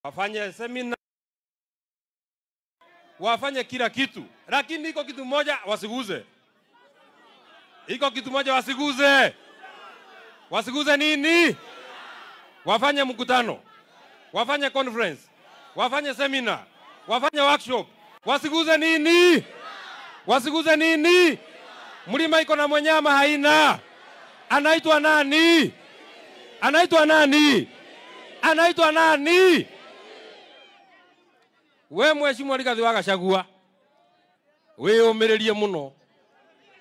Wafanye semina, wafanye kila kitu, lakini iko kitu moja wasiguze. Iko kitu moja wasiguze. Wasiguze nini? Wafanye mkutano, wafanye conference, wafanye seminar, wafanye workshop. Wasiguze nini? Wasiguze nini? Mlima iko na mwenyama haina. Anaitwa nani? Anaitwa nani? Anaitwa nani? We Mheshimiwa Rigathi wa Gachagua, wiyumiririe muno,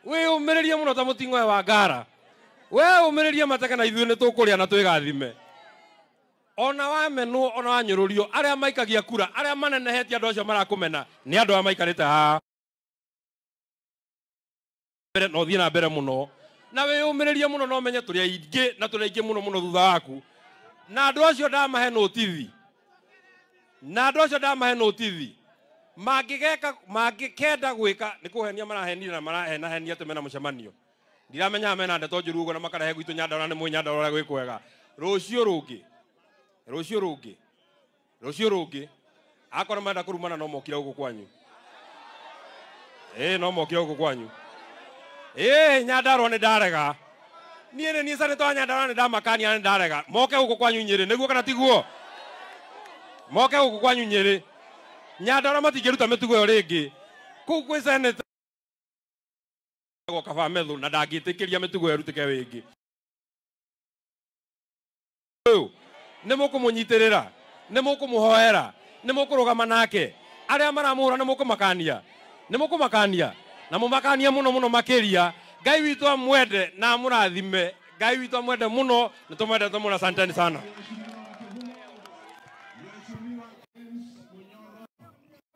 wiyumiririe muno ta muting'oe wa ngara. We umiririe mateke na ithuĩ nĩtũkũrĩa na twĩgathime. Ona wamenwo ona wanyũrũrio, arĩa maikagia kura, arĩa manenehetie andũ acio marakũmena nĩ andũ aya maikarĩte haha. Mbere na ũthiĩ na mbere mũno na wĩyũmĩrĩrie mũno, na ũmenye tũrĩ aingĩ na tũrĩ aingĩ mũno mũno thutha waku. Na andũ acio ndamahe notithi, na andũ acio ndamahe notithi, mangĩgeka mangĩkenda gwĩka nĩ kũhenia marahenire na marahenahenia atĩ mena mũcemanio. Ndiramenya mena ndeto njũru ũguo na makarehe gwitũ Nyandarua, nĩ mwĩ Nyandarua ũrĩa gwĩ kwega. Rũciũ rũngĩ, rũciũ rũngĩ, rũciũ rũngĩ, akorwo marenda kũrumana no mokire gũkũ kwanyu. Ĩĩ no mokire gũkũ kwanyu. Ĩĩ Nyandarua nĩ ndarega. Niĩ nĩ niĩ senator wa Nyandarua nĩ ndamakania nĩ ndarega. Moke gũkũ kwanyu Nyĩrĩ, nĩguo kana tiguo? Moke gũkũ kwanyu Nyĩrĩ. Nyandarua matingĩruta mĩtugo ĩyo rĩngĩ. Kũu kwĩ senator Kaba Methu na ndangĩtĩkĩria mĩtugo ĩyo ĩrutĩke rĩngĩ. Ũyũ nĩ mũkũmũnyitĩrĩra, nĩ mũkũmũhoera, nĩ mũkũrũgama nake. Arĩa maramũhũra nĩ mũkũmakania, nĩ mũkũmakania na mũmakania mũno mũno makĩria. Ngai witũ amwende na amũrathime. Ngai witũ amwende mũno, nĩ tũmwendete mũno. Asanteni sana. Mheshimiwa